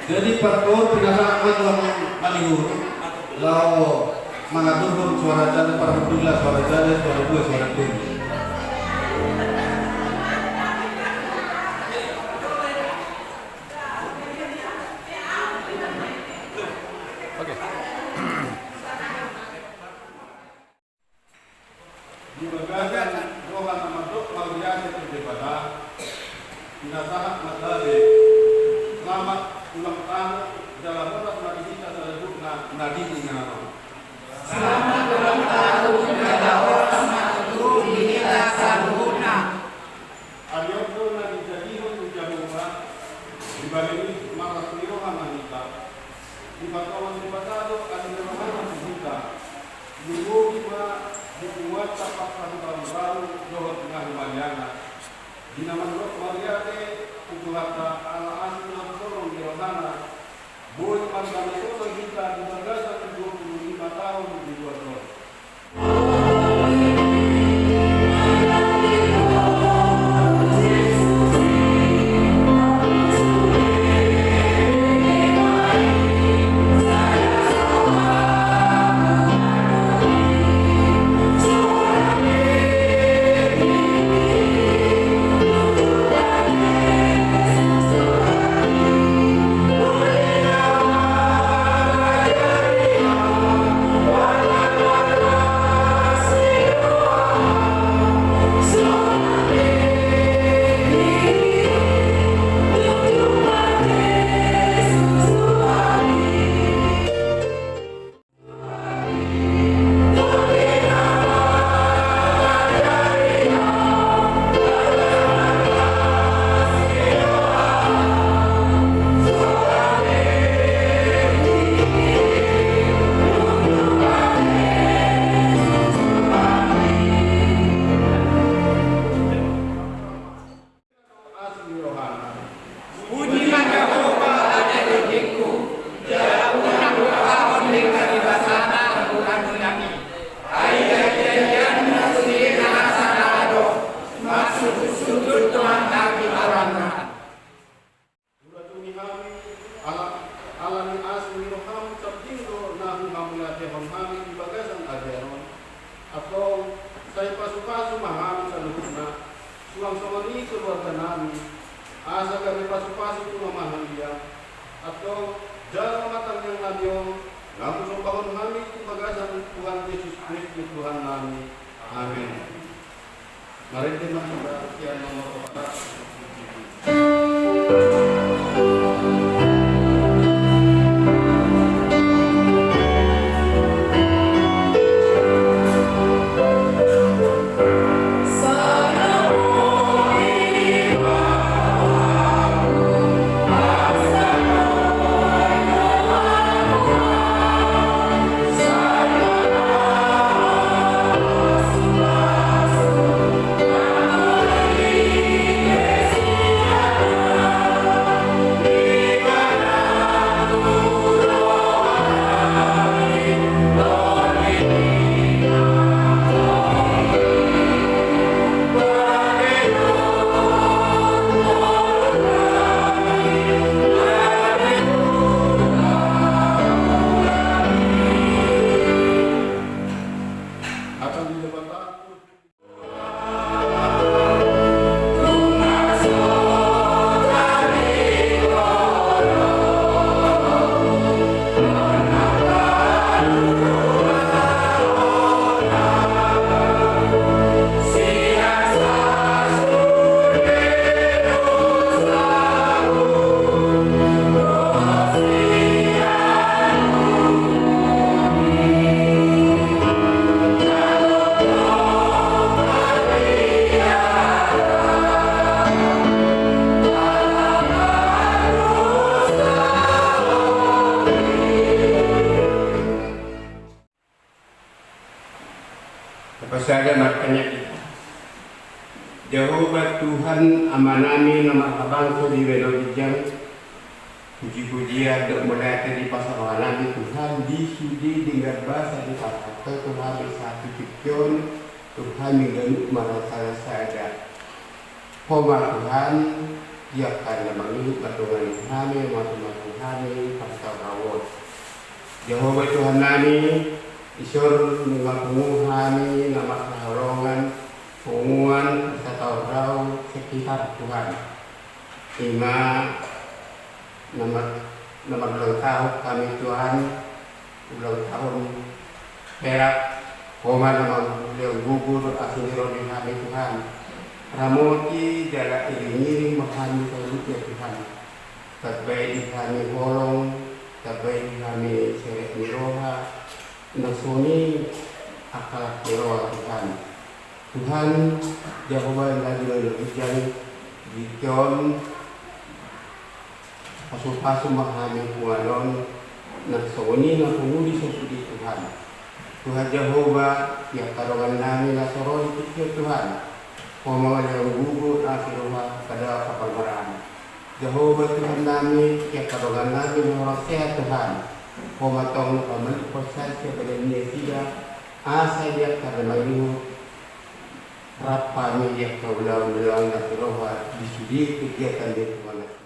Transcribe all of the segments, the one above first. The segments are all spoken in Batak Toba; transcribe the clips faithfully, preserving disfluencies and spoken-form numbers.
Jadi partuhor pinasahat ma tu amang manihur laho mangaturhon suara jala parhundula suara jala suara dua suara tolu. Oke. Di bagasan roha na mandok mauliate tu Debata, pinasahat ma gabe selamat ulang tahun jala horas ma di hita saluhutna na di inganan on. Selamat ulang tahun jala horas ma tutu di hita saluhutna. Ari on do na dijadihon ni Jahowa, dibege ni marlas ni roha ma hita. Dipatolhas Debata do ari ni rohana tu hita. Lumobi ma di punguanta parsahutaon raut dohot na humaliangna. Di na mandok mauliate tu Tuhanta ala asi na holong ni rohana, boi mardame soso hita di bagasan dua pulu lima taon di luat on. Asi ni rohana. Puji ma Jahowa ale rohangku, jala unang lupa on di paribasana angkulanna i. Ai ia-ia na sude na asa na adong, marsuhut-suhut tu angka binaranna. Hurajumi hami, ala, ala ni asi ni roham, sanding do na huhamuliatehon hami di bagasan ari on. Antong, sai pasu-pasu ma hami saluhutna, suang songon i keluarga nami, asa gabe pasu-pasu tu na mahaliang. Antong, jalo ma tangiang nami on, na husombahon hami tu bagasan Tuhan Jesus Kristus Tuhan nami. Amen. Marende ma hita sian nomor opat ratus. Tapasada ma hita. Jahowa Tuhan Amanami na marhabangsa di banua ginjang, puji-pujian dohot mauliate dipasahat rohanami Tuhan di sude denggan basa dipasahat Ho tu hami sahat tu tingki on, tu hami ganup marhasadasada. Ho ma Tuhan, di angka na mangihut ma dongan ni hami, ma Tuhan, hami parsatahon rau on. Jahowa Tuhan nami, isor nunga pungu hami na marhaholongan punguan parsatahon rau sekitar Tuhan. Ima na mar-, na marulang tahun hami Tuhan, ulang tahun perak, homa na mangulahon gugur asi ni roha ni hami Tuhan. Ramoti jala iring-iring ma hami saluhutna Tuhan. Tambai di hami holong, tambai di hami serep ni roha, na songon i angka las ni roha Tuhan. Tuhan, Jahowa na jolo na ginjang, di tingki on, pasu-pasu ma hami punguan on, na songon i na pungu di so sude Tuhan. Tuhan Jahowa, di angka dongan nami na so ro di tingki on Tuhan, homa ma lehon gugur asi ni roha, sada parmaraan. Jahowa Tuhan nami, di angka dongan nami na hurang sehat Tuhan, homa tong pamalihon sai sian badan ni nasida, asa di angka na mangihut, rap hami di angka ulaon-ulaon na asi ni roha di sude kegiatan ni punguan on Tuhan.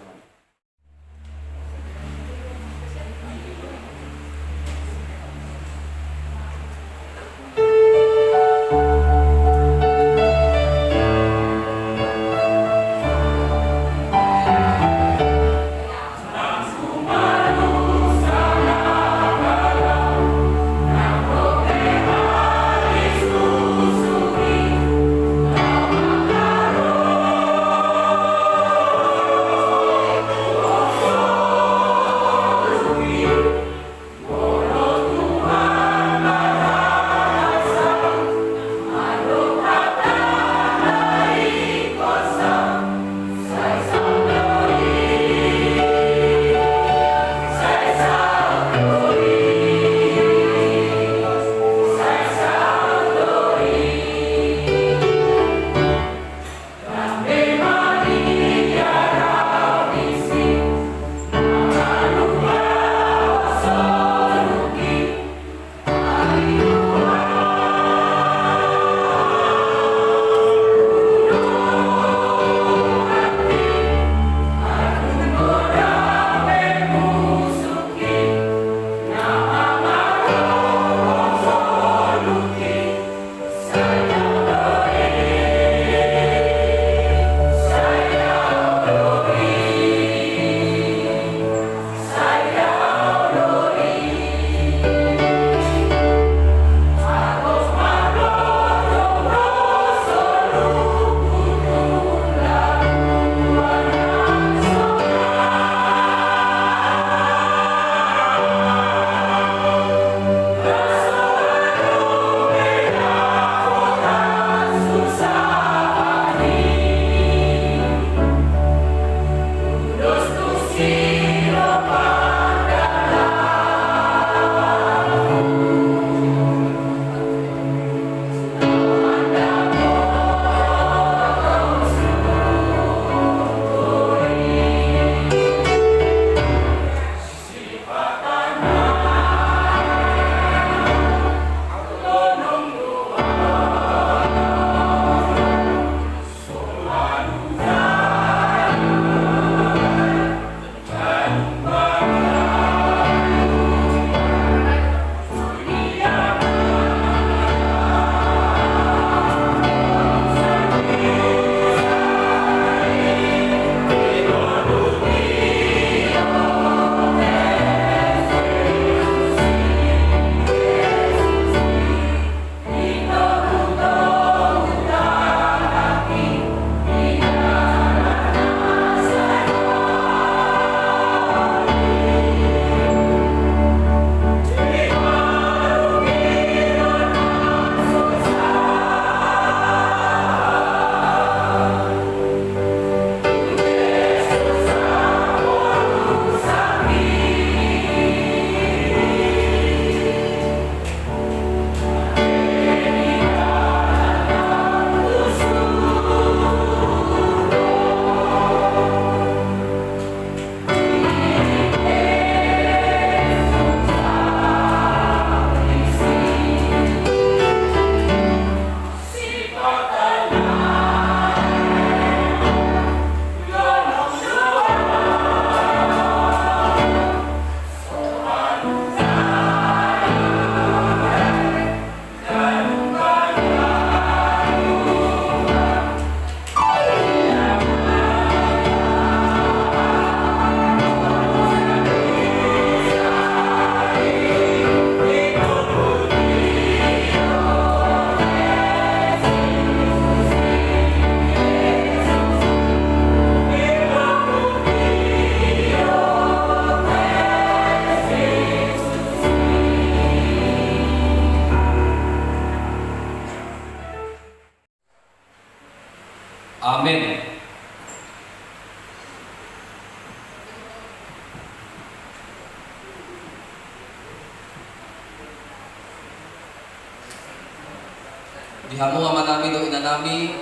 Di hamu amanami dohot inanami,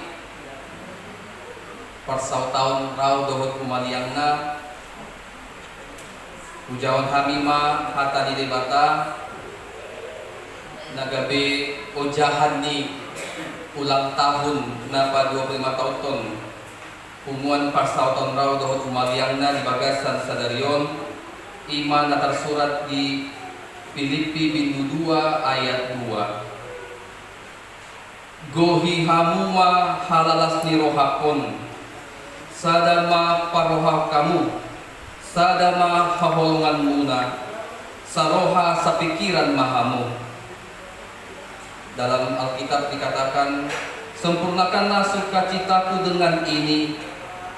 parsautaon rau dohot humaliangna, hujahaon hami ma hata ni Debata na gabe ojahan ni ulang tahun na padua pulu lima taon on. Punguan parsautaon rau dohot humaliangna di bagasan sadari on, i ma na tarsurat di Pilippi bindu dua ayat dua. Gohi hamu ma halalas ni rohangkon, sada ma parrohahon hamu, sada ma haholonganmuna, saroha sapikiran ma hamu. Dalam Alkitab dikatakan, "Sempurnakanlah sukacitaku dengan ini,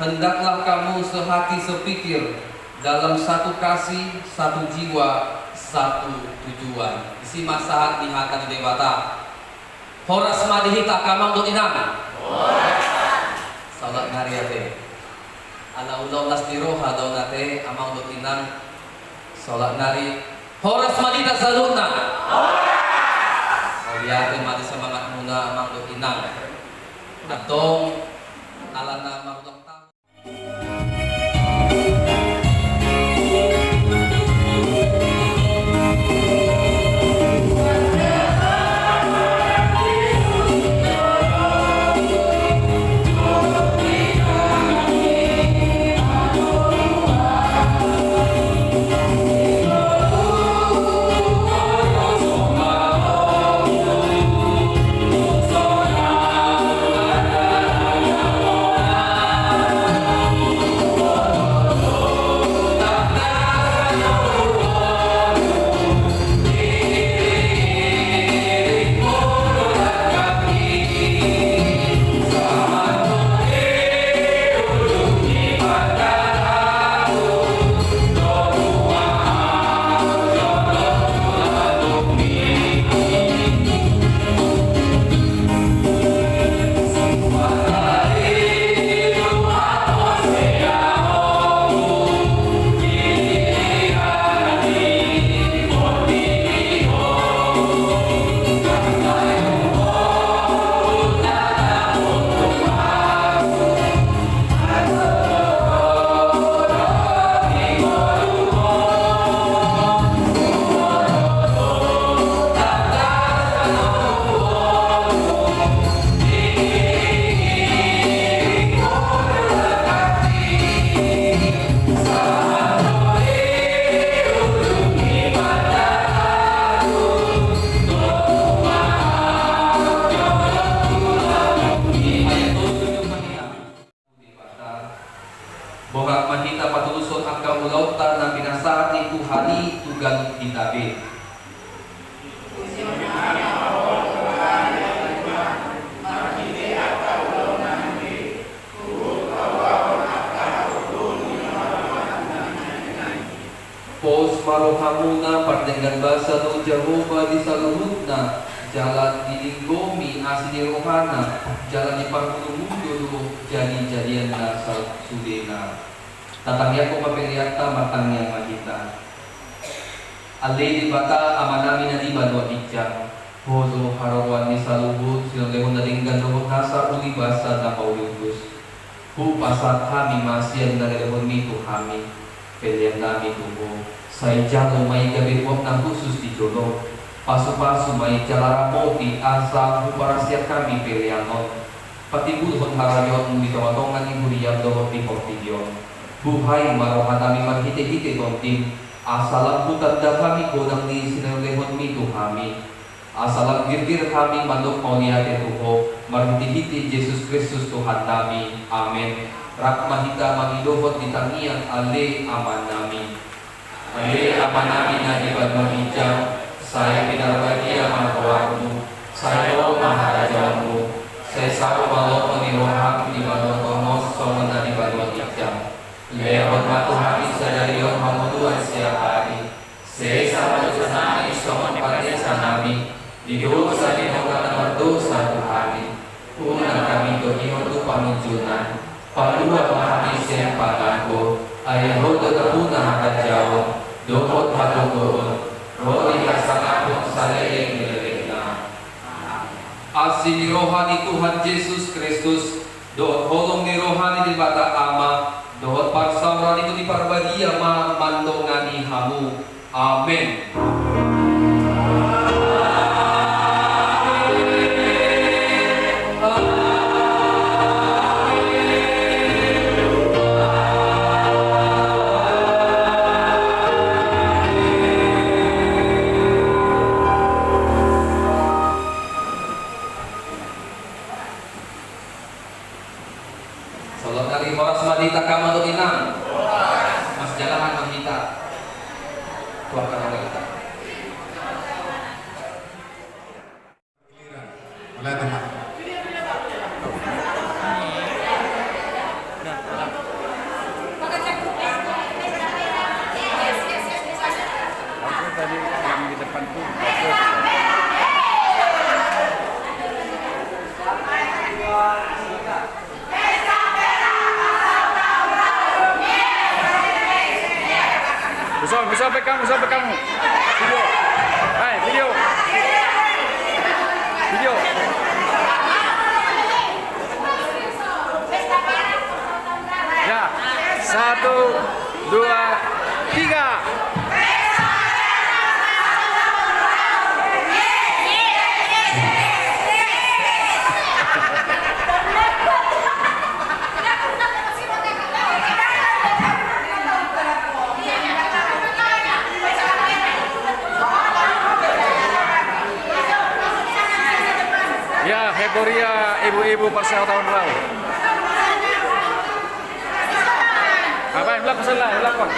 hendaklah kamu sehati sepikir, dalam satu kasih, satu jiwa, satu tujuan." Disi ma sahat ni hata ni Debata. Horas ma di hita angka amang dohot inang. Horas. Saolat nari ate. Ala ulaon las ni roha do on ate amang dohot inang. Saolat nari. Horas ma di hita saluhutna. Horas. Mauliate ma di semangatmuna amang dohot inang. Antong ala na marulang tahun. Borhat ma hita patulushon angka ulaonta na pinasahat ni Tuhan i tu ganup hita be. Pos ma rohamuna, pardenggan basa do Jahowa di saluhutna, jala dilinggomi asi ni rohana, jala diparmundumundum do jadijadianna sasudena. Tatangiangkon ma peleanta, martangiang ma hita. Ale Debata Amanami na di banua ginjang, Ho do haroroan ni saluhut sinolehon na denggan dohot nasa uli basa na pauli-utus. Hupasahat hami ma sian na nilehonmi tu hami, pelean nami tu Ho. Sai jalo ma i gabe uap na hushus di jolo. Pasupasu ma i jala ramoti asa huparasian hami pelean on. Patimbulhon harajaonmu di tongatonga ni huriam dohot di portibi on. Buhai ma rohanami marhitehite tondim, asa lam hutanda hami godang ni sinolehonmi tu hami. Asa lam girgir hami mandok mauliate tu Ho, marhitehite Jesus Kristus Tuhannami. Amen. Rap ma hita mangidohon di tangiang Ale Amanami. Ale Amanami na di banua ginjang, sai pinarbadia ma goarmu, sai ro ma harajaonmu, sai saut ma lomo ni roham di banua tonga on songon na di banua ginjang. Lehon ma tu hami sadari on hangoluan siapari. Sesa ma dosanami songon panesanami di dosa ni dongan na mardosa tu hami. Unang hami togihon tu pangunjunan. Palua ma hami sian pangago. Ai Ho do na puna harajaon dohot hatutuon, ro di hasangapon saleleng ni lelengna. Asi ni roha Roha ni Tuhan Jesus Kristus, dohot holong ni roha ni Debata Ama, dohot parsaoran ni Tondi Parbadia ma mandongani hamu. Amen. Saluhut nari, horas ma di hita, Amang dohot Inang. Marsijalangan ma hita. Tuhan, kaholongi hita. Mulai, teman. Oke, tadi yang di depan tuh. Husol, husol pe hamu, husol pe hamu. Video. Hai, video. Video. Ya, satu, dua, tiga. Ya, heboria ibu-ibu parsahuta on rau. Apa yang belakang sana, belakang?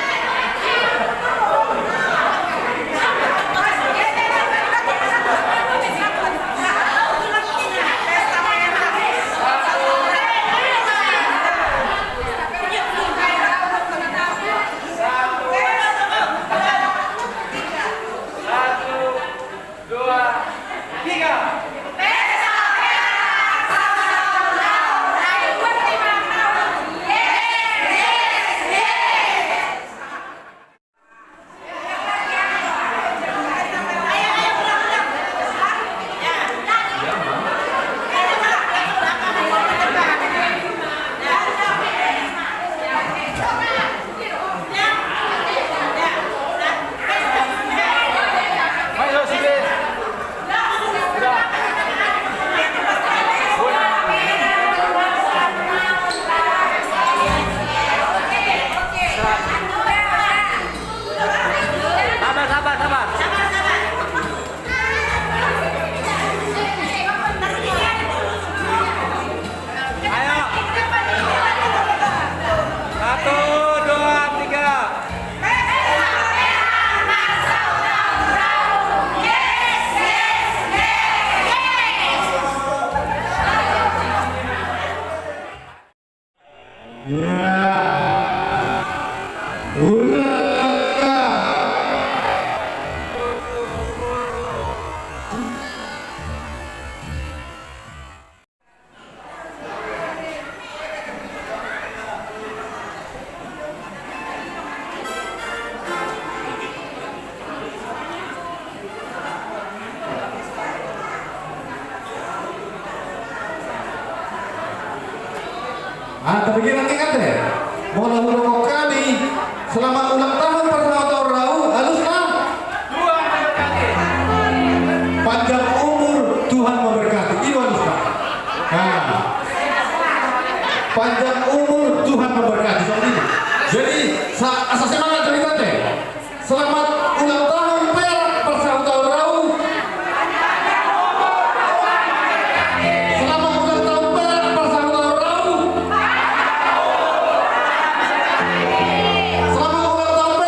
Dua, tiga. Sabar, sabar, sabar. Ayo. Satu, dua, tiga. Ah, tapi kira tingkat deh. Molo hudok hami, selamat ulang tahun parsahuta on rau, alusna. Panjang umur, Tuhan memberkati. Itu alusna. Nah. Panjang umur, Tuhan memberkati. Jadi, sa-, asa semangat cerita teh. Selamat ulang tahun perak parsahuta on rau. Selamat ulang tahun perak parsahuta on rau. Selamat ulang tahun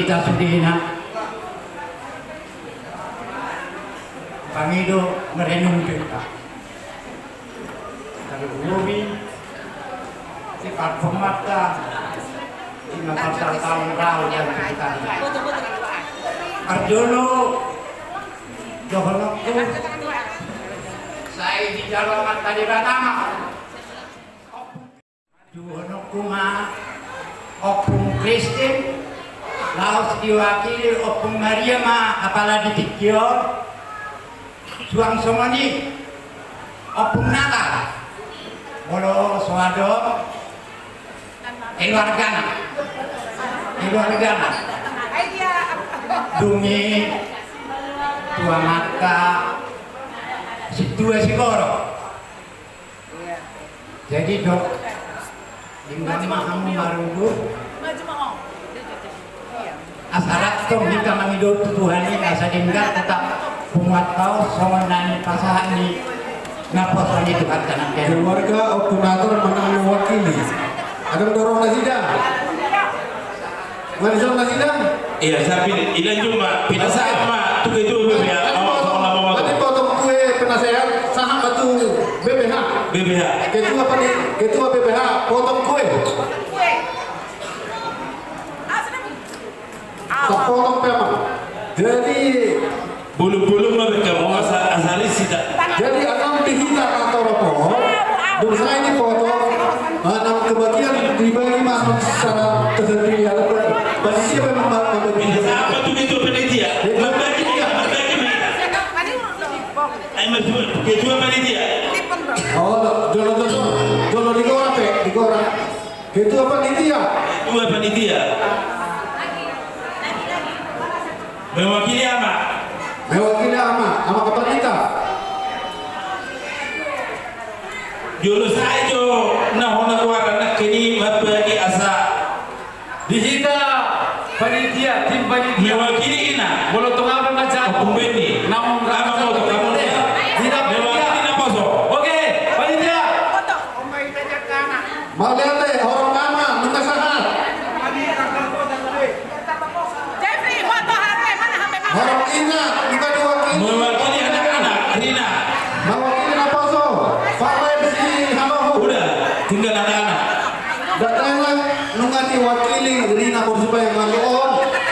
Sudena, pangido merenung kita. Tarlumobi di parpomata di mata tahun rau dan kita. Parjolo dohononku sai di jalo mata di batama. Dohononku ma Ompung Kristen, laos diwakili Ompung Maria ma apala di tingki on. Suang songon i Ompung Natal, molo so adong keluargana, keluargana. Dung i tu amanta Sintua Sigoro. Jadi dok, denggan ma hamu marungut. Asa rap tong hita mangido tu Tuhan i asa denggan hita, punguan tau songon na nipasahat ni naposo ni Tuhanta nangkin. Keluarga Ompung Natal manang mewakili. Adong dorong nasida. Manang songon nasida. Iya, sapi ilan cuma pinasahat ma tu ketua B P H. Nanti potong, nanti potong kue penasehat, sahat ma tu B P H. B P H. Ketua pani-, ketua B P H potong kue. Sapotong pe ma. Jadi Bulung-bulung ma bengkamu asa, asa risita. Jadi annon di hita na torop on, dung sai dipotong, annon kebagian dibagi ma annon secara tersendiri, ada panitia memang membagi. Apa tu ketua panitia? Membagi dia, membagi dia. Ayo, Mas, ketua panitia. Oh, jolo, jolo, jolo digora pe, digora. Ketua panitia. Ketua panitia. Mewakili ama. Mewakili ama, ama kapanitia. Jolo sajo na hona goaran nangkin i mambagi asa. Di hita panitia, tim panitia. Mewakili ina. Molo tung aha pe manjalo. Ompung Benny. Namun ama rasa motor, kamu. Hita panitia. Mewakili naposo. Oke, panitia. Mauliate, horong ama, nunga sahat. Horong ina, nunga diwakili. Mewakili anak-anak, Rina. Mewakili naposo, Pak Lem si Haloho. Udah, tinggal anak-anak. Datanglah, nunga diwakili Rina, supaya malu on.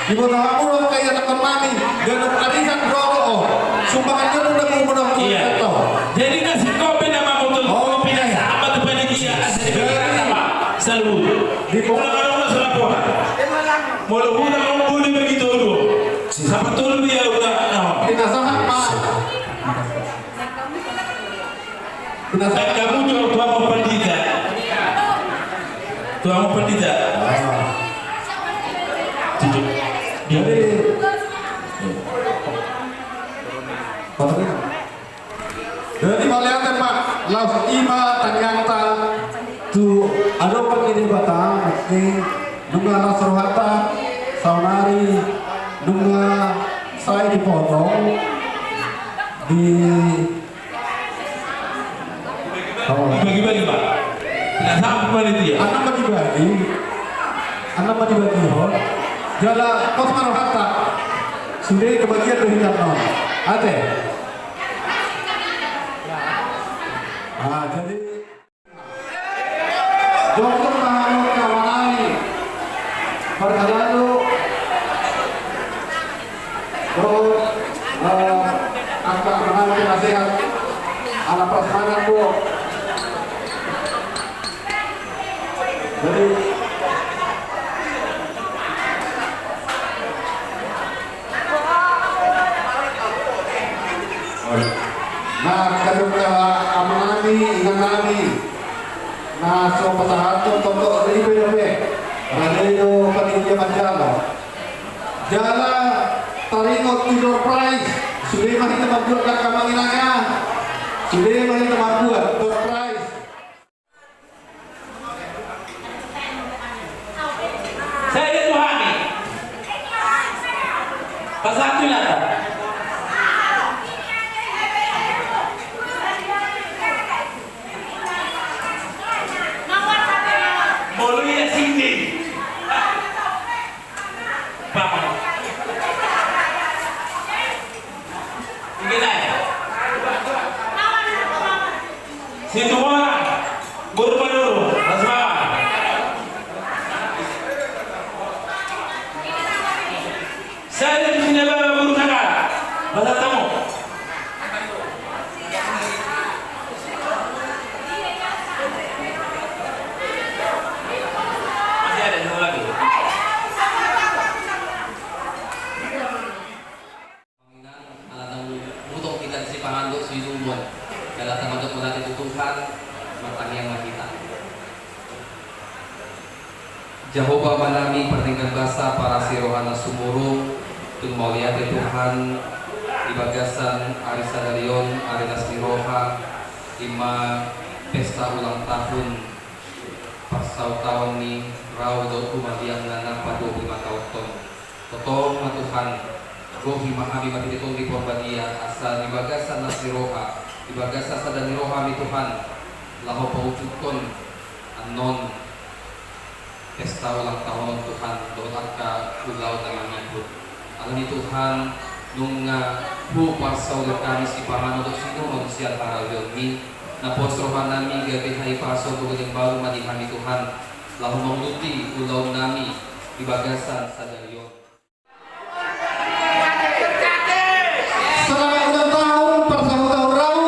Diboto hamu do angka ianakkon nami, ganup arisan ro do on. Sumbangan ganup dagu menang tu. Iya. Jadi nasib kopi nama mutul. Oh, kopi nasa apa tu panitia asal di Jakarta, Pak. Salut. Di Molo kalau udah salah pola. Molo udah mau boleh begitu dulu. Siapa tuh dia udah? Nah. Kita sahat, Pak. Kamu jolo tu amang pandita. Tu amang pandita. Jadi, jadi mauliate ma, laos i ma tangiangta tu adopan ni Debata, nunga las rohanta, saonari nunga sai dipotong di Dibagi-bagi, Pak. Tidak sampai panitia. Annon ma dibagi. Annon ma dibagihon. Jala pos ma rohanta. Sude kebagian do hita annon. Ate. Ah, jadi. Dokter Mahamud Kamanani. Parhalado. Dohot, eh, angka manang penasehat, ala prasmanan do. Jadi, na angka do angka amanami, inanami, na so pasahathon tongtong ripe dope, rade do panitia manjalo. Jala taringot tu door prize, sude ma hita mambuat, angka amang inang, ya. Sude ma hita mambuat door prize. Saya Tuhan. Pasal tu nyata. Molo ia sini. Paman. Jahowa Amanami pardenggan basa, parasi roha na sumurung, tung mauliate Tuhan, di bagasan ari sadari on, ari las ni roha, i ma pesta ulang tahun parsautaon ni Rau dohot Humaliang na napadua pulu lima taon on. Tongtong ma Tuhan, gohi ma hami marhite Tondi Porbadia, asa di bagasan las ni roha, di bagasan sada ni roha hami Tuhan, laho paujukhon annon pesta ulang tahun on Tuhan, dohot angka ulaon na mangihut. Alani Tuhan, nunga huparsaulihon hami sipanganon dohot siinumon sian harajaonMi, na pos rohanami gabe hahipason dohot imbaru ma di hami Tuhan, laho manguduti ulaonnami di bagasan sadari on. Selamat ulang tahun, parsahuta Rau.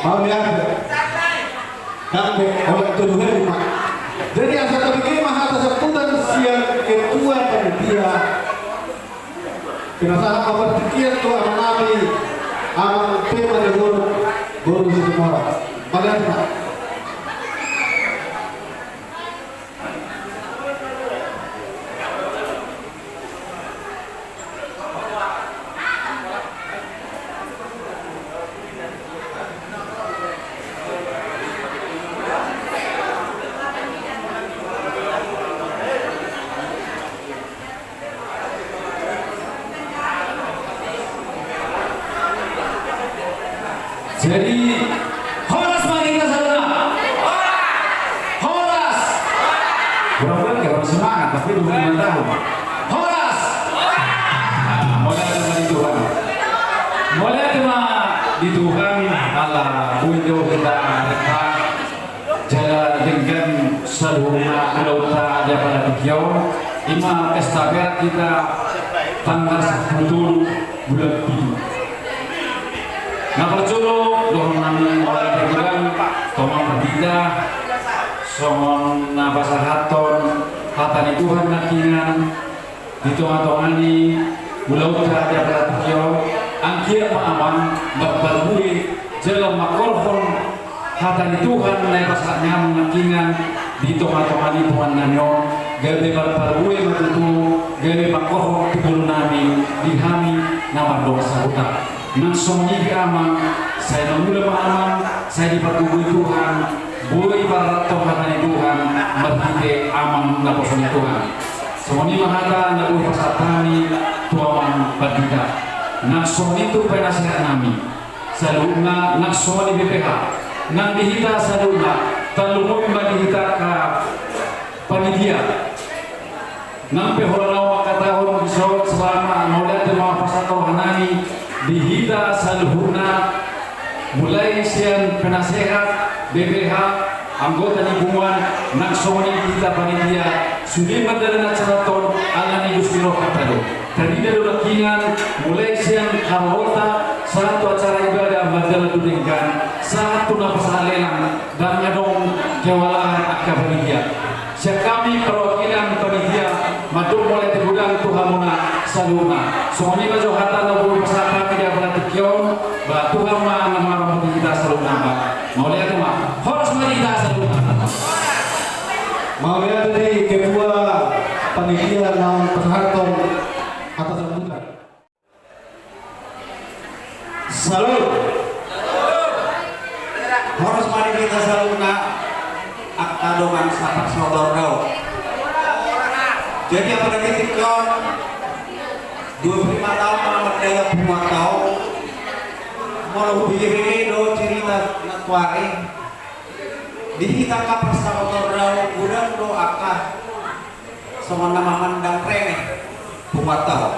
Mau lihat. Kami oleh tuduhan, Pak. Jadi, asa tabege ma hata sambutan sian ketua panitia pinasahat ma partingkian tu amanami, Amang Pema de Boru, Boru Situmorang. Mau lihat, Pak. Jadi, horas ma hita saluhutna. Horas. Kurang banyak ya, orang semangat, tapi dua puluh lima tahun. Horas. Nah, mauliate ma di Tuhan. Mauliate ma di Tuhan, ala boi do hita, hita jala denggan saluhutna ulaonta di apala tingki on, i ma pesta berat hita tanggal sampulu tolu bulan pitu. Na parjolo, dohononnami mauliate godang tu Amang Pandita, songon na pasahathon hata ni Tuhan nangkiningan, di tonga-tonga ni ulaonta di apala tingki on, anggiat ma Amang marparbue jala mangkorhon hata ni Tuhan na dipasahat ni Amang nangkiningan di tonga-tonga ni punguannami on, gabe marparbue ma tutu, gabe mangkorhon tu ngolunami di hami na mardongan sahuta. Nang songon i pe Amang, sai mangula ma Amang, sai dipargogoi Tuhan, boi pararathon hata ni Tuhan marhite Amang naposo ni Tuhan. Songon i ma hata na boi pasahat hami tu Amang Pandita. Nang songon i tu penasehatnami saluhutna, nang songon i B P H, nang di hita saluhutna, tarlumobi ma di hita angka panitia. Nang pe holan ahu mangkatahon dison, salama, mauliate ma pasahat rohanami di hita saluhutna, mulai sian penasehat, B P H, anggota ni punguan, nang songon i di hita panitia, sude mardalan acara on ala ni dos ni rohanta do. Tarida do nangkiningan, mulai sian haroroanta sahat tu acara ibadah mardalan do denggan, sahat tu na pasahat lelang, ndang adong kewalahan angka panitia. Sian hami perwakilan panitia, mandok mauliate godang tu hamuna saluhutna. Songon i ma jo hata na boi pasahat hami di apala tingki on, ba Tuhan ma na marhahamaranggi hita saluhutna, ba. Mauliate ma. Horas ma di hita saluhutna. Mauliate di ketua panitia na pasahathon hata sambutan. Salam. Horas ma di hita saluhutna, angka dongan saparsaoran Rau. Jadi, apalagi tingki on dua pulu lima taon ma mardalan punguanta on. Molo hubege do cerita na tuari, di hita angka parsaoran Rau, godang do angka songon na mamandang remeh punguanta on.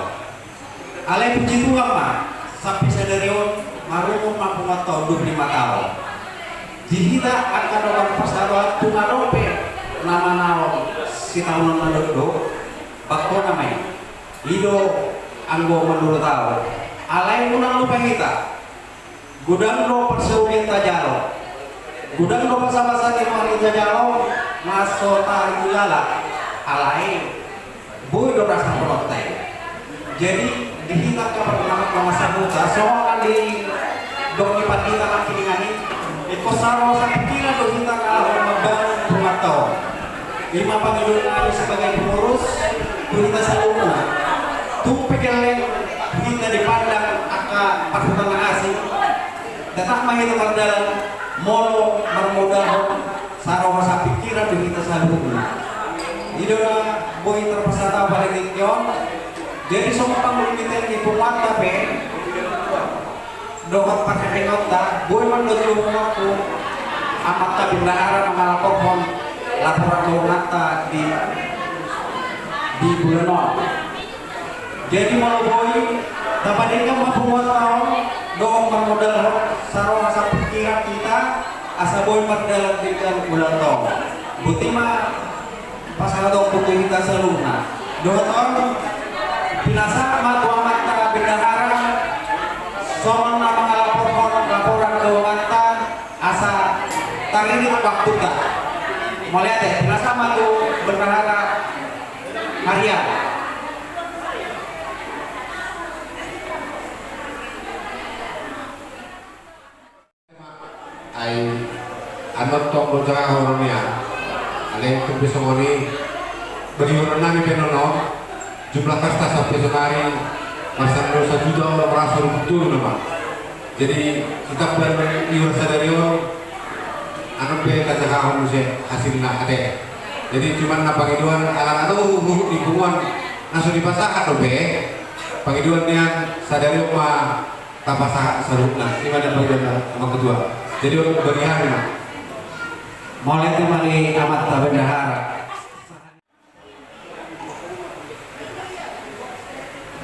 Alai puji Tuhan ma, sampe sadari on marumur ma punguanta on dua pulu lima taon. Di hita angka dongan parsaoran, tung adong pe na manaon sitaonon na dok do, bangkona ma i. I do anggo manurut ahu. Alai unang lupa hita. Godang do parsaulian tajalo. Godang do basabasa ni roha ni tajalo, na so tailala. Alai boi do rasa protes. Jadi, di hita angka parsaoran na sahuta, songon na di Dok ni pandita mangkiningan i, ingkon saroha sapikiran do hita na laho mambangun punguanta on. Ima pangidoan nami sebagai pengurus tu hita saluhutna. Tung pe gelleng hita dipandang angka parhutang na asing, tetap ma hita mardalan molo marmodalhon saroha sapikiran do hita saluhutna. I do na boi tarpasahat au pada tingki on. Jadi songon pangulumiten ni punguanta pe dohot parhepenganta, boi mandok tu punguanta, amanta bendahara mangalaporhon laporan keuanganta di, di bulan on. Jadi molo boi, tapadenggan ma punguanta on, dohot marmodalhon saroha sapikiran hita, asa boi mardalan denggan ulaonta on. Boti ma pasahatonku tu hita saluhutna. Dohot on, pinasahat ma tu amanta bendahara, songon na mangalaporhon laporan keuanganta, asa taririt waktunta. Mauliate, pinasahat ma tu bendahara Maria. Ai, annon tong do jagaon nian. Alai tung pe songon i, bagi orang nami pe nono, jumlah kertas sampe sonari, masa do sajuta orang merasa rumput turun nama. Jadi, tetap dan iur sadari on, annon pe tajagaon muse hasilna ate. Jadi, cuman na pangidoan, ala na do huhut di punguan, na so dipasahat do pe, pangidoan nian, sadari on ma, tapasahat saluhutna, ima na pangidoan amang ketua. Jadi, on bagi hami ma. Mauliate ma di amanta bendahara.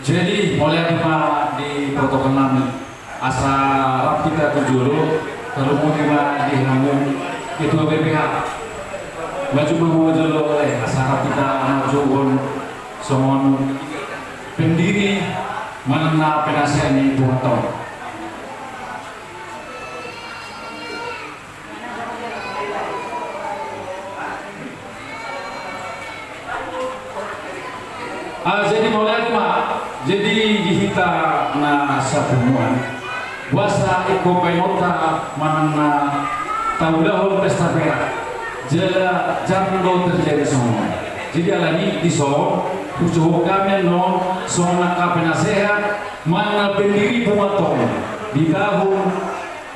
Jadi, mauliate ma di protokol nami. Asa rap hita tu jolo, tarlumobi ma di hamu ketua B P H. Maju ma hamu jolo, eh, asa rap hita maju on songon pendiri manang na penasehat ni punguanta on. Ah, jadi mauliate ma, jadi di hita na sapunguan, boasa ingkon baenonta manang na taulahon pesta perak, jala jarang do terjadi songon on. Jadi alani dison, hujohot hami annon songon angka penasehat manang na pendiri punguanta on di tahun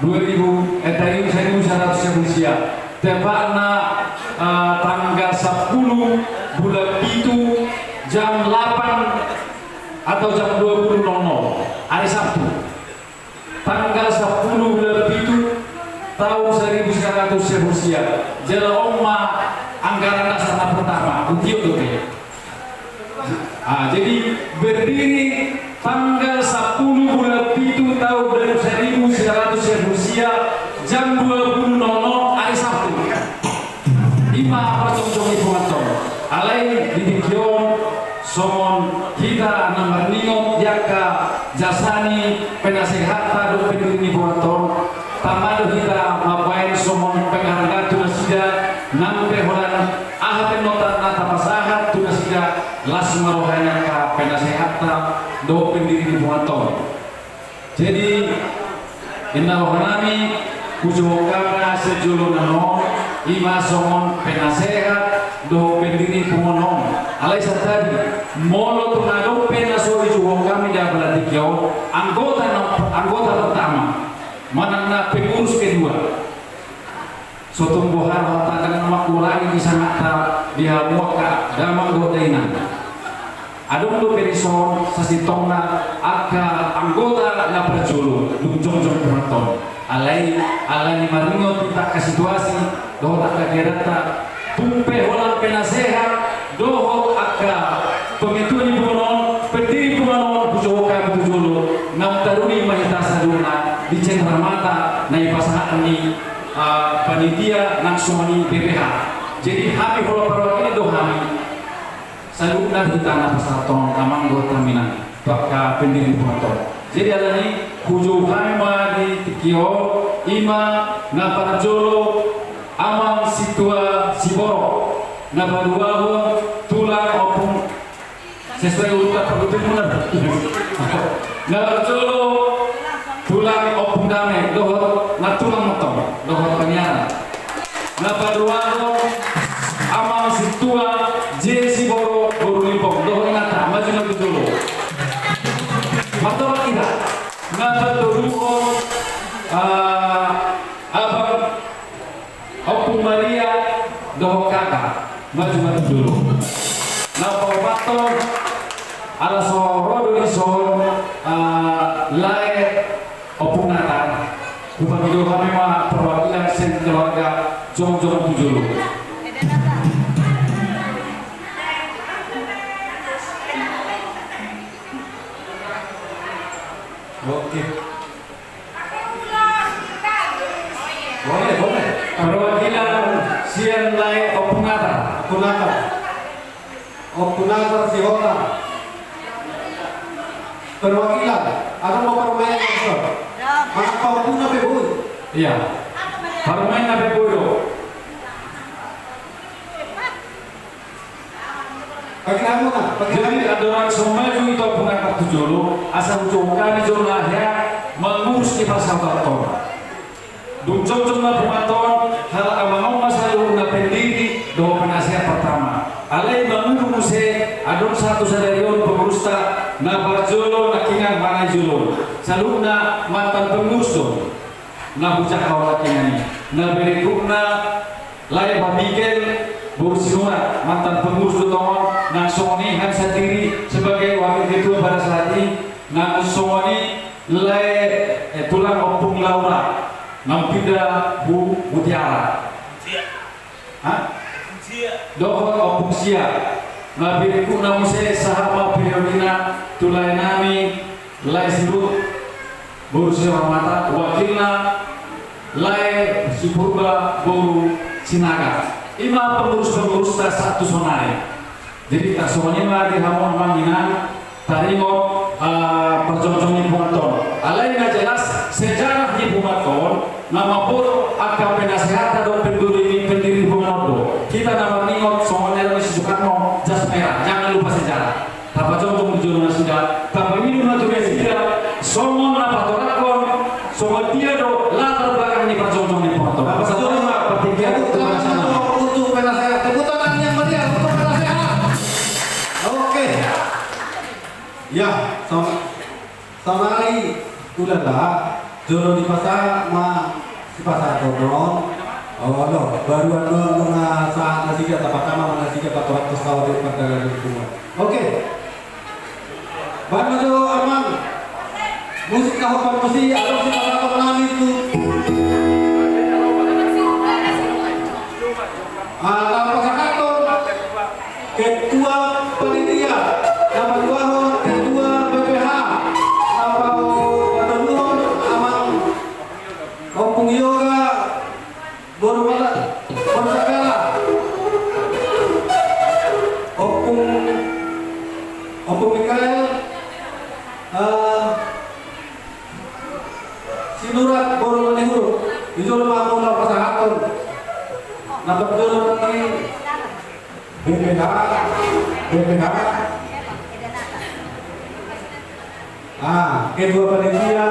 dua ribu, eh, tahun seribu seratus siap usia. Tepatna, eh, tanggal sepuluh bulan pitu jam delapan atau jam dua puluh nol nol, hari Sabtu. Tanggal sepuluh bulan pitu tahun seribu seratus siap usia. Jala on ma anggaran dasar na pertama, ujian tu. Ah, jadi berdiri tanggal sepuluh bulan pitu tahun seribu sembilan ratus sembilan puluh sia, jam dua puluh nol nol, hari Sabtu. Ima parjolo ni punguanta on. Alai di tingki on songon hita na marningot di angka jasa ni penasehatta dohot pendiri ni punguanta on. Tama do hita mambaen songon penghargaan tu nasida nang pe holan aha pe annon na tapasahat tu nasida, las ma roha ni angka penasehatta dohot pendiri ni punguanta on. Jadi, inna roha nami, hujohot hami ma sijolo na on, ima songon penasehat dohot pendiri ni punguan on. Alai santadi, molo tung adong pe na so dijohot hami di apala tingki on, anggota na, anggota pertama, manang na pengurus kedua. So tung boha rohanta, ndang na mangkurangi di sangapta di hamu angka damang dohot dainang. Adong dope dison sasintongna angka anggota na parjolo dung jongjong punguanta on. Alai, alani maringot hita angka situasi dohot angka keadaanta, tung pe holan penasehat dohot angka pemitua ni punguan on, pendiri punguan on, hujohot hami tu jolo, naung taruli ma hita saluhutna di cendramata na dipasahat ni ah, panitia nang songon i B P H. Jadi hami holan parwakili do hami. Saluhutna hita na pasahathon amang dohot hami nang tu angka pendiri punguanta on. Jadi alani hujou hami ma di tingki on, ima na parjolo Amang Situa Siborok, na paduahon Tulang Ompung. Sesuai urutan parhutangmuna. Na parjolo Tulang Ompung Dame dohot nantulang ma antong dohot pangiaran. Na paduahon, amang Sintua Jesi Boro, boru Limbong dohot inanta, maju ma tu jolo. Martolak hita. Na patoluhon, ah, abang Ompung Maria dohot kaka, maju ma tu jolo. Na paopathon, ala so ro do dison, ah, lae Ompung Nata, hupangido hami ma perwakilan sian keluarga jongjong tu jolo. Oke. Boleh, boleh. Perwakilan sian lae Ompung Nata. Ompung Nata. Ompung Nata Sihotang. Perwakilan, adong do parumaenna, Sir? Manang paompungna pe boi? Iya. Parumaenna pe boi do. Jadi, andorang so maju ito Ompung Nata tu jolo, asa hujou hami jolo na hea mangurus di pasahaton. Dung jongjong ma punguan on, halak amang on ma saluhutna pendiri dohot penasehat pertama. Alai mangurus muse, adong sahat tu sadari on pengurusta na parjolo nangkiningan manang jolo. Saluhutna mantan pengurus do na hujangkau nangkiningan i. Na berikutna, lae Pak Mikel boru Sinurat, mantan pengurus do tongon, nang songon i hami sandiri sebagai wakil ketua pada saat i, nang songon i lae, eh, tulang Ompung Laura, nang pinda hu Mutiara. Ha? Dohot Ompung Sia. Na berikutna muse sahat ma periodena tu lae nami, lae Sirut boru Sihormata, wakilna lae Sipurba boru Sinaga. I ma pengurus-pengurusta sahat tu sonari. Jadi, tarsongon i ma di hamu amang inang, taringot, eh, parjongjong ni punguan on. Alai na jelas, sejarah ni punguan on, na mamboto angka penasehatna dohot pendiri, pendiri punguan on do. Hita na maringot, songon na nidok ni si Soekarno, jas merah, jangan lupa sejarah. Tapajongjong di jolo nasida, tapaminum ma tu nasida, songon na patoranghon, songon dia do latar belakang ni parjongjong ni punguan on. Tapajongjong ma partingkian tu nasida. Untuk penasehat, tepuk tangan yang meriah untuk penasehat. Oke. Ya, sama. Sonari, ulala, jolo dipasahat ma sipasahaton on. Olo, baru annon nunga sahat nasida, tapatama ma nasida, patoranghon saotik pardalan ni punguan. Oke. Baen ma jo amang. Musik na hombar musik, adong sipasahaton nami tu. Ah, na pasahathon ketua panitia, na paduahon ketua B P H, na patoluhon amang Ompung Yoga, boru Mala, boru Sagala, Ompung, Ompung Mikael, eh, Sinurat boru Manihuruk, di jolo ma muna pasahathon. Na parjolo ni B P H, B P H. Ah, ketua panitia,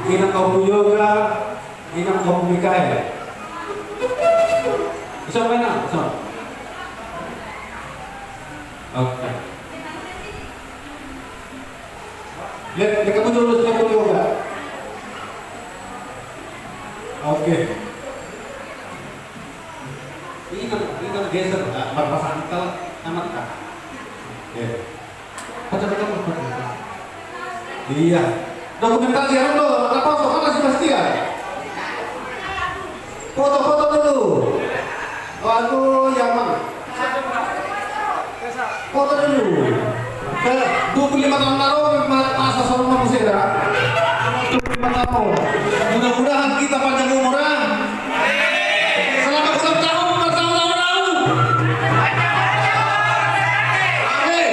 inang Ompung Yoga, inang Ompung Mikael. Bisa main, ah, bisa. Oke. Lihat, lihat kamu dulu, lihat dulu, Yoga. Oke. Ini kan, ini kan geser, Pak. Berpasang tel, amat, Pak. Oke. Baca, baca, baca. Iya. Dokumentasi, anu, tuh, apa, tuh, mana si Bastian? Foto-foto dulu. Waduh, ya, Mang. Foto dulu. Eh, dua puluh lima tahun lalu, ma-, masa sama Mas Eda. Dua puluh lima tahun. Mudah-mudahan kita panjang umur, ya. Selamat ulang tahun, bertahun-tahun, Raul. Amin.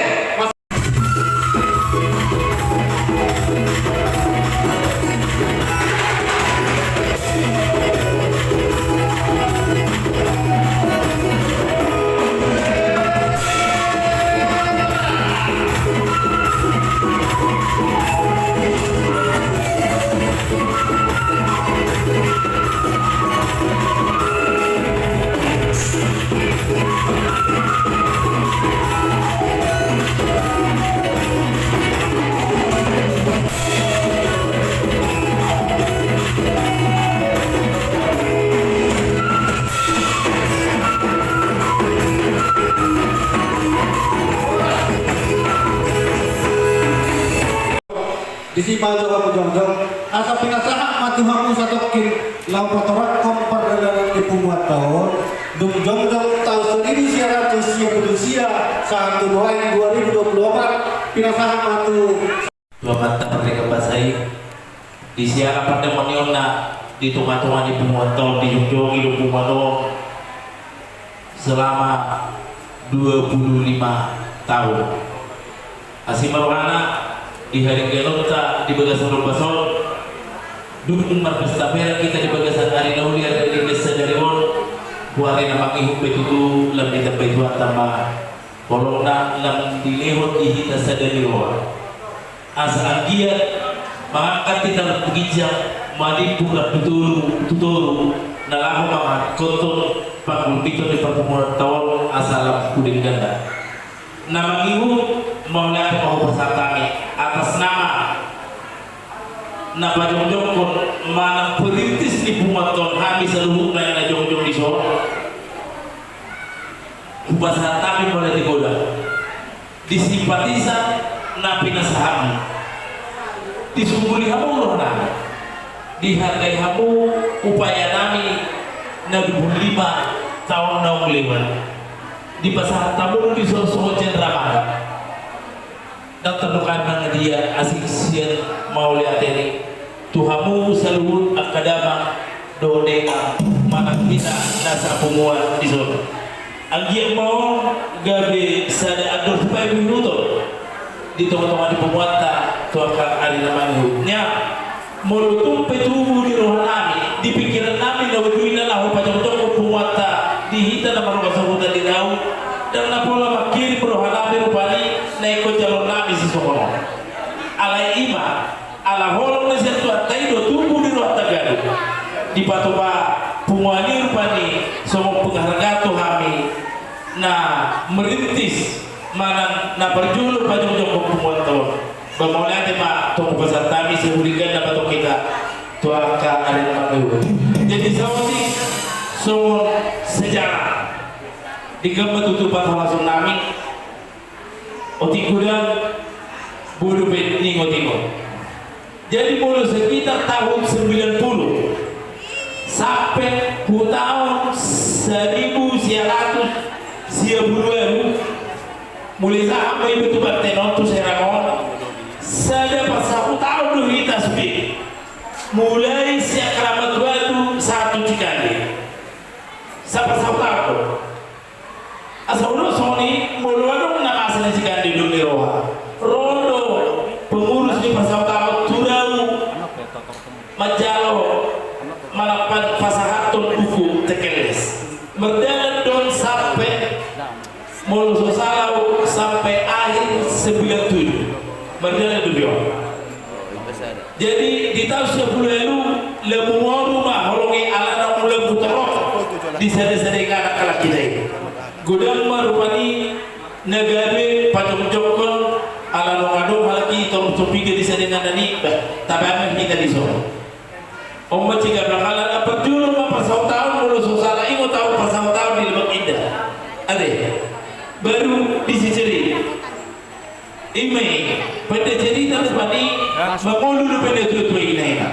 Disi ma jo hamu jongjong, asa pinasahat ma tu hamu satongkin laho patorangkon pardalanan ni punguanta on, dung jongjong taon saribu sia ratus sia pulu sia sahat tu nuaeng dua ribu dua pulu opat, pinasahat ma tu. Tu Amanta Pardenggan Basa i, di siala pandemonionna di tongatonga ni punguanta on, dijongjongi do punguan on selama dua pulu lima taon. Asi ma rohana di haringganonta di bagasan ombas on, dung marpesta perang hita di bagasan ari na uli, ari na sadari on, huari na mangihut pe tutu lam ditambai Tuhanta ma holongna lam dilehon di hita sada ni roha. Asa anggiat mangangkat hita lam tu ginjang, manimbur lam tu toru, tu toru, na laho mangakuthon panggulmiton ni parpunguanta on asa lam hu dengganna. Na mangihut, mauliate ma hupasahat hami atas nama na pajongjongkon manang perintis ni punguanta on, hami saluhutna na jongjong dison. Hupasahat hami mauliate godang di simpatisan na pinasahatmu. Disungkuli hamu rohanami, dihargai hamu upayanami na dua pulu lima taon naung lewat. Dipasahat hamu dison songon sian ramana. Ndang tardok hami mangadia asing sian mauliate ni tu hamu saluhut angka damang dohot denggan manang hita na sapunguan dison. Anggiat ma on gabe sada andor sipaihut-ihuton di tongatonga ni punguanta tu angka ari na mangihut. Nia, molo tung pe tubu di rohanami, di pingkirannami na ujungna laho pajongjongkon punguanta di hita na marga sahuta di Riau, ndang na pola mangkirim rohanami rupani na ingkon jalonnami sisongon on. Alai i ma, ala holong na sian Tuhanta i do tubu di rohanta ganup. Dipatupa punguan i rupani songon penghargaan tu hami na merintis manang na parjolo pajongjongkon punguanta on. Ba mauliate ma tong hupasahat hami sai hu dengganna ma tong hita tu angka ari na mangihut. Jadi saotik songon sejarah. Denggan ma tutu patalasonnami. Otik godang, boi dope ningotingot. Jadi molo sekitar tahun sembilan puluh sampe hu taon saribu sia ratus sia pulu ualu, mulai sahat ma iba tu Banten on, tu Serang on, sada parsahutaon do hita sude. Mulai sian Keramat Batu sahat tu Cikande. Saparsahutaon do. Asa olo songon i, molo adong na masa di Cikande dung ni roha, ro do pengurus ni parsahutaon tu Riau manjalo manang pasahathon buku tekeles. Mardalan do on sampe, molo so sala au, sampe akhir sembilan tujuh. Mardalan do on. Jadi di taon sia pulu ualu, lam humoru ma holong i alana lam hutorop di sada-sada inganan halak hita i. Godang ma rupani na gabe pajongjongkon, ala nunga adong halak i torop so piga di sada inganan i, bah, taba ma hita dison. On ma cigabrang ala na parjolo ma parsahutaon, molo so sala i ma taon parsahutaon di Lebak Indah. Ate, baru di Siciri. I ma i, pande cerita rupani mangolu dope natuatua i na i ma.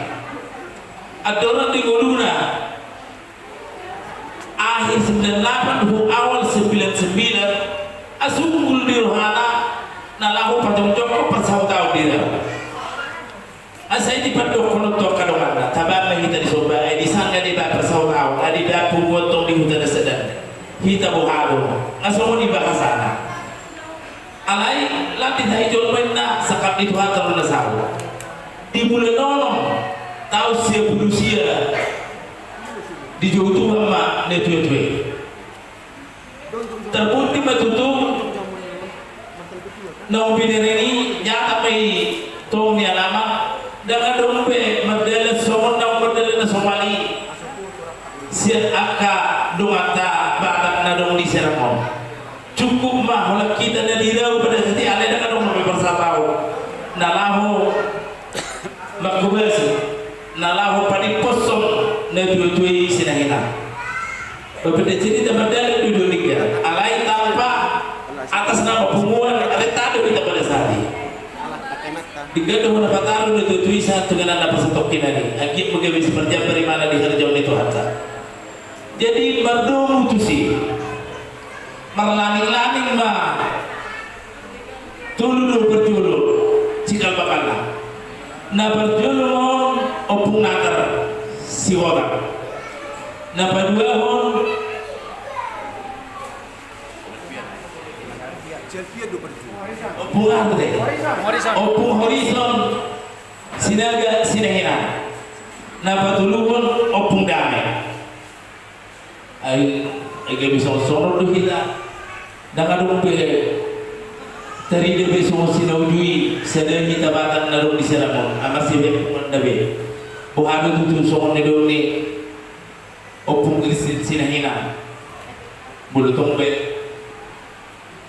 Andorang di ngoluna akhir sembilan lapan hu awal sembilan sembilan, asa unggul di rohana na laho pajongjongkon parsahutaon di Riau. Asa i dipandokkon on tu angka donganna, taba ma hita dison, ba ai disanga deba parsahutaon, ai deba punguan tong di huta na sada. Hita boha do, nga songon i bahasana. Alai lam ditahi jolma inna sangkap ni Tuhanta do na saut. Di bulan onom taon sia pulu sia, dijou Tuhan ma natuatua i. Terbukti ma tutu naung binereng i, nyata ma i tong ni alaman, ndang adong be mardalan songon naung mardalan na somal i sian angka donganta Batak na adong di Serang on. Cukup ma holan hita na di Riau pada saat i, alai ndang adong na parsahutaon na laho mangkobasi, na laho padimposhon natuatua i sinahinan. Pande cerita mardalan do on, denggan, alai tanpa atas nama punguan, alai tado hita pada saat i. Denggan do hona pataru do tutu i sahat tu inganan na parsatongkinan i, anggiat ma gabe siparjambar imana di harajaon ni Tuhanta. Jadi mardomu tusi, marlaning-laning ma. Tolu do parjolo cikal bakalna. Na parjolo ma on Ompung Natar Sihotang. Na paduahon Ompung Arte. Ompung Horison Sinaga Sinahinan. Na patoluhon Ompung Dame. Ai, ai gabe songon-songon do hita. Ndang adong be tarida be songon si na uju i, sada hita Batak na adong di Siamun, ama si be punguan na be. Boha do tutu songon na didok ni Ompung Kristin Sinahinan. Molo tong be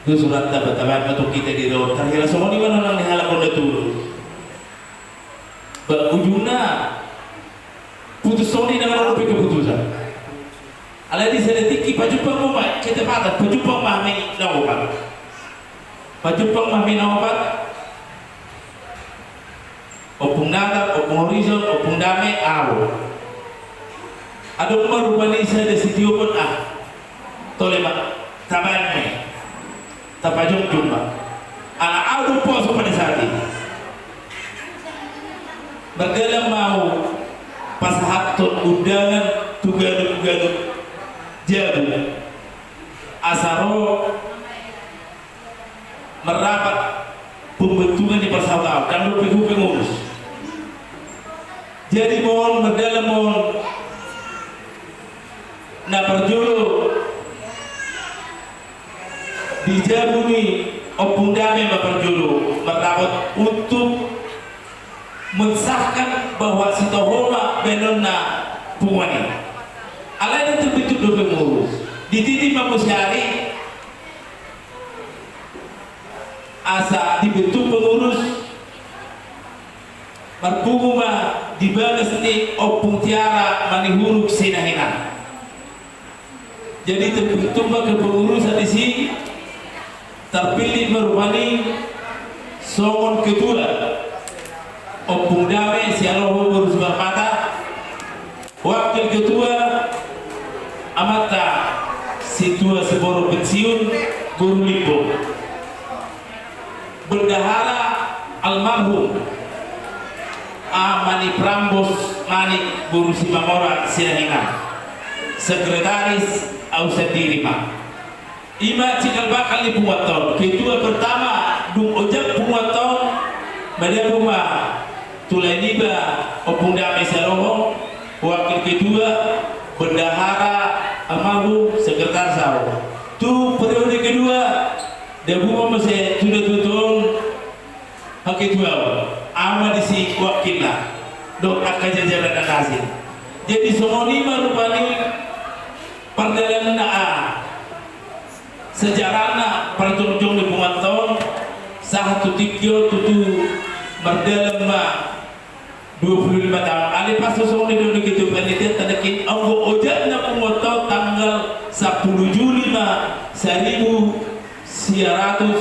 do surat taba-taba ma tong hita di ro. Tarhira songon i ma nang ni halak on na tubu. Ba ujungna putus songon i, ndang adong be keputusan. Alai di sada tingki pajumpang ma, ketepatan, pajumpang ma hami na opat. Pajumpang ma hami na opat. Ompung Natar, Ompung Horison, Ompung Dame, au. Adong ma rupani sada sitiopon, ah. Tole ma, tabaen ma i. Tapajongjong ma. Ala au do poso pada saat i. Mardalan ma au pasahathon undangan tu ganup-ganup jabu. Asa ro marrapat pembentukan ni parsaulian, ndang dope hu pengurus. Jadi ma on, mardalan ma on, na parjolo di jabu ni Ompung Dame ma parjolo marrapat untuk mensahkan bahwa si Toho ma baenonna punguan i. Alai ndang terbentuk dope pengurus. Dititi ma muse ari, asa dibentuk pengurus, marpungu ma di bagas ni Ompung Tiara Manihuruk Sinahinan. Jadi terbentuk ma kepengurusan disi, terpilih ma rupani songon ketua Ompung Dame Sialoho boru Simarmata. Wakil ketua amanta Situa Siborok Pensiun boru Limbong. Bendahara almarhum Ama ni Prambos Manik boru Simamora Sinahinan. Sekretaris au sandiri ma. I ma cikal bakal ni punguanta on. Ketua pertama dung ojak punguanta on, madabu ma tu lae niba Ompung Dame Sialoho, wakil ketua, bendahara almarhum, sekretaris au. Tu periode kedua, dabu ma muse tu datutu on, hangketua on, au ma disi wakilna dohot angka jajaran na asing. Jadi songon i ma rupani pardalananna, ah, sejarahna parjongjong ni punguanta on sahat tu tingki on tutu mardalan ma dua puluh lima taon. Alai pas songon na nidok ni ketua panitia, tanda kutip, anggo ojak na punguanta on tanggal sampulu Juli ma saribu sia ratus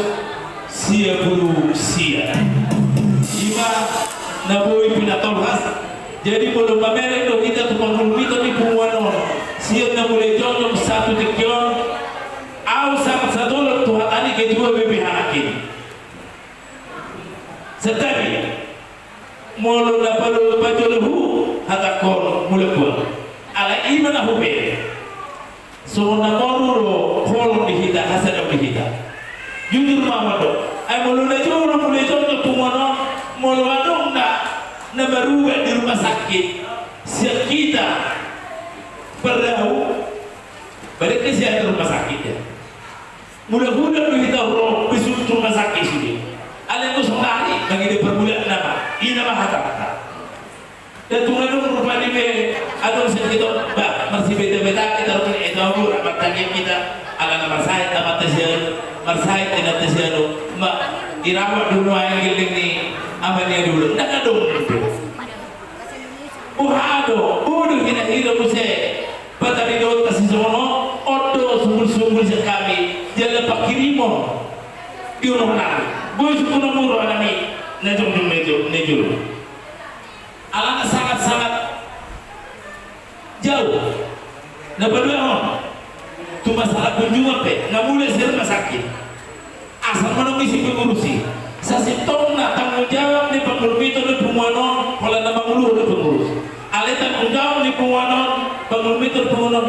sia pulu sia. I ma na boi pinatolhas. Jadi molo mamereng do hita tu pangulumiton ni punguan on sian na mulai jongjong sahat tu tingki on, au sangat satolan tu hata ni ketua B P H nangkin. Santabi. Molo na palo pajolo hu hatangkon mulak hu. Alai i ma na hubereng. Songon na moru do holong di hita, hasadaon di hita. Jujur ma mandok. Ai molo na jolo mulai jongjong punguan on, molo adong na, na marubat di rumah sakit, sian hita pardahu, balik ke sian rumah sakit ya. Mula-mula do hita ro besuk tu rumah sakit sude. Alai anggo sonari mangida parmulaanna ma, i na ma hatanta. Nda tung adong rupani be adong sian hita on, bah, marsibeta-beta hita rupani, eh, tahu, martangiang hita, ala na marsahit amanta sian, marsahit inanta sian, ma, dirawat do nuaeng gelleng ni ama ni adong. Ndang adong. Boha do, boha do hira-hira muse. Pataridoonta sisongon on, on do sumbul-sumbul sian hami, jala pangkirimon. Di onohonami. Boi sungkun on muse rohanami, na jongjong ma i. ni jolo. Alana sangat-sangat jauh. Na paduahon, tu masalah kunjungan pe, na mulai sian rumah sakit. Asa manang isi pengurus i. Sasintongna tanggung jawab ni pangurus i tu punguan on, holan na manguluhon do pengurus. Alai tanggung jawab ni punguan on, pangurus i tu punguan on.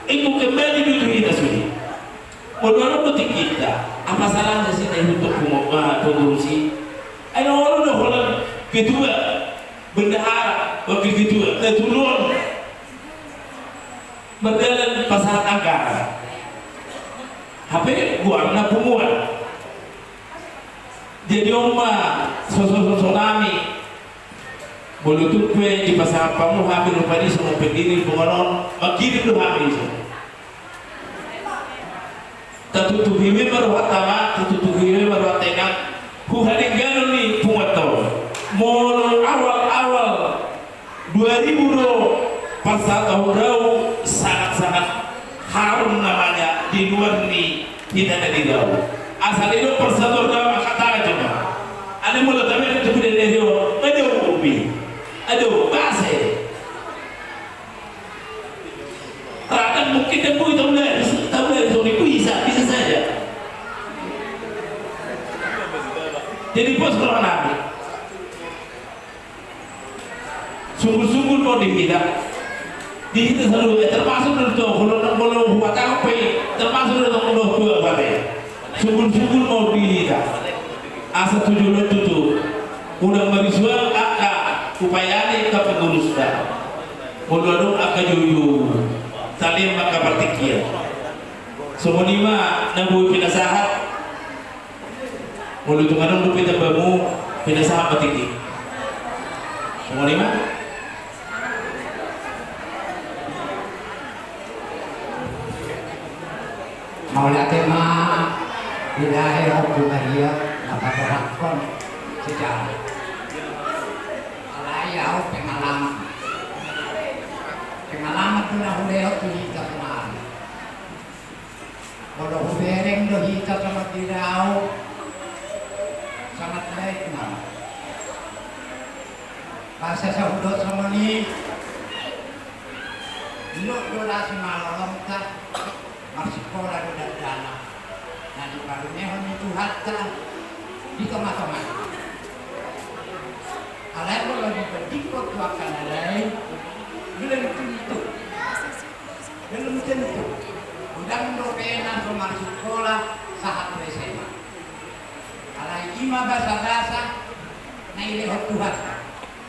Ingkon kembali do tu hita sude. Molo adong do tingkinta, apa salahna sasintongna ihuthon punguan, ah, pengurus i. Ai na olo do holan ketua, bendahara, wakil ketua, na tolu on. Mardalan pasahat anggaran. Hape goarna punguan. Jadi on ma sosososo nami. Molo tung pe dipasahat hamu hami rupani songon pendiri punguan on, mangkirim do hami dison. Tatutupi be ma rohanta ma, tatutupi be ma rohanta inang. Hu hadengganon ni punguanta on. Molo awal-awal dua ribu do pasahat on, rau sangat-sangat harum namanya di luar ni hita na di rau. Asa didok pasahat on rau angka tara joma. Alai molo tabereng tu budaya ni on, adong ubi. Adong base. Radang mungkin dan bui tahu dari, tahu dari Sony bisa, bisa saja. Jadi pos roha nami. Sungguh-sungguh mau di hita. Di hita selalu, eh, termasuk dari tuh, kalau, kalau buat apa, termasuk dari tuh, kalau tuh apa deh. Sungguh-sungguh mau di hita. Asa tujuan itu tuh. Udah marisuang angka upaya ni angka pengurus dah. Molo adong angka joujou, saleleng ma angka partingkian. Songon i ma na boi pinasahat. Molo tung adong dope tambamu, pinasahat ma tingki. Songon i ma. Mauliate ma. Didahe ho tu badia na paborhathon sejarah. Alai au pengalaman. Pengalaman tu na hulehon tu hita sonari. Molo hubereng do hita songon i, au sangat baik nama. Bahasa sahudok songon i. Ndok do ra simalolongta. Marsikola do dakdanak na diparunehon ni Tuhanta di tonga-tonga. Alai molo dibandingkon tu angka na lain, belum tentu. Belum tentu. Godang dope na so marsikola sahat tu S M A. Alai i ma basa-basa na nilehon Tuhanta.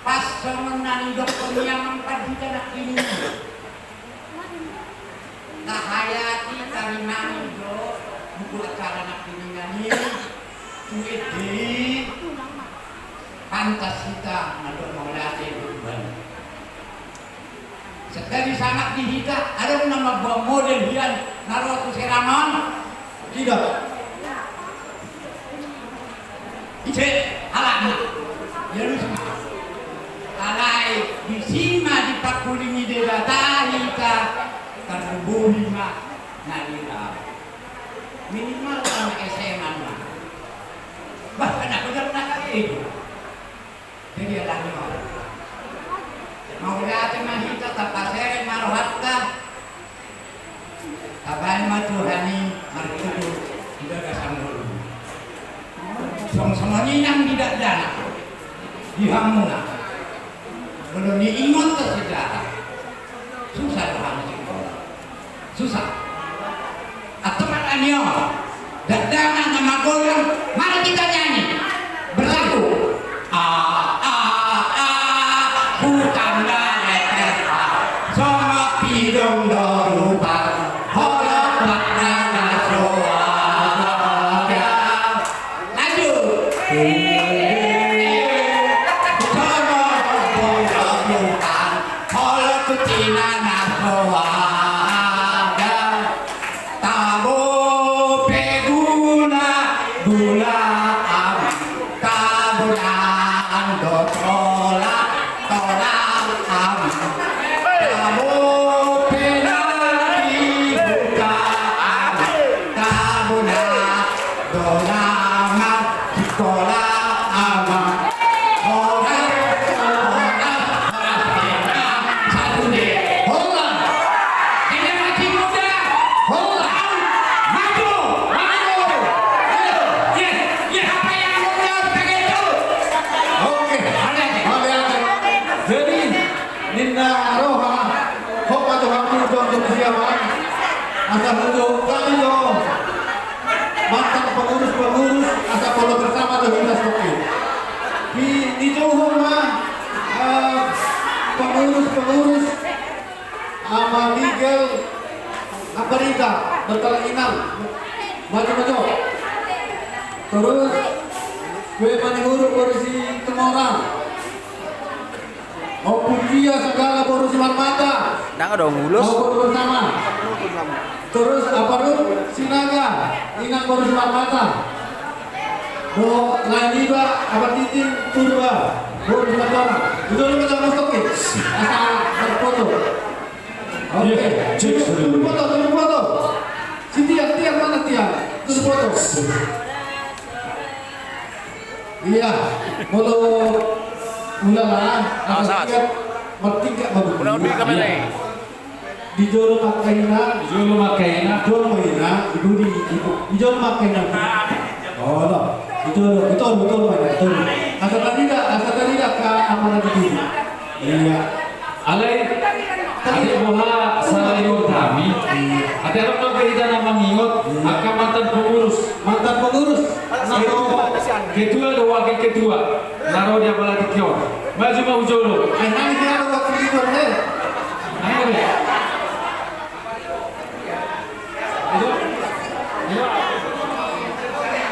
Pas songon na nidokkon ni amang pandita nangkiningan. Tahayati tarinami do buku acara nangkiningan i tu ende i. Pantas hita mandok mauliate tu Tuhan. Sadari sangat di hita, adong na mamboan model hian na ro tu Serang on. Ido. Ise, halak na. Ia lusi ma. Alai disi ma dipangkulingi Debata hita, tarlumobi ma na di rau. Minimal anak S M A ma. Bahkan aku dah pernah kali itu. Jadi alani on. Mauliate ma hita, tapasere ma rohanta. Tabaen ma Tuhan i martudu di bagasan ngolu. Songon songon i nang di dakdanak di hamuna. Molo niingot tu sejarah. Susah do hami sikola. Susah. Atau kan anio. Dakdanak na magodang, mari kita nyanyi bersatu. A, a, a, bukan daerah. Songon pidong do rupa, holok makna na so ada. Lanjut. Songon pidong do rupa, holok makna na so ada. Tabo pe guna, guna am. Tabo nang do tolap, tolap am. Tabo pe na dibuka am. Tabo nang do na marsikola am. Siapa? Asa mulu kami do. Mantan pengurus-pengurus, asa polo bersama do hita stoki. Di, dijouhon ma, eh, pengurus-pengurus, Ama Miguel Ambarita, Betala Inang. Maju, maju. Terus, gue manihuru boru Situmorang. Ompu Tia Sagala boru Simarmata. Ndang adong ulos. Mau boru bersama. Terus Aparun Sinaga, Inang boru Simarmata. Dohot lae niba, Apa Titin Purba boru Simarmata. Itu lu pegang stok nih. Asa berfoto. Oke. Iya, cek dulu. Tutup foto, tutup foto. Si Tian, Tian mana Tian? Tutup foto. Iya, molo ulala, awas, awas. Martingkat bagus. Ulang duit kamera. Iya. Di jolo mangkaina. Di jolo mangkaina. Jolo mangkaina. Ibu di, ibu. Di jolo mangkaina. Oh, no. Di jolo, di jolo, di jolo mangkaina. Di jolo. Asa tarida, asa tarida ka amanat di sini. Iya. Alai, ate boha sala ni hami. Ate adong do hita na mangingot, angka mantan pengurus. Mantan pengurus. Ketua, ketua do wakil ketua. Na ro di apala di kion. Maju ma hu jolo. Eh, nang dia ro wakil ketua, eh. Ayo, eh.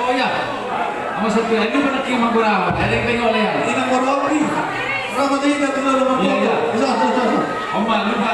Oh iya. Ama satu, ini mana ki manggora? Ada yang tengok ya. Ini manggora. Berapa tadi kita tinggal dalam. Iya, iya. Bisa, bisa, bisa. Oma, lupa.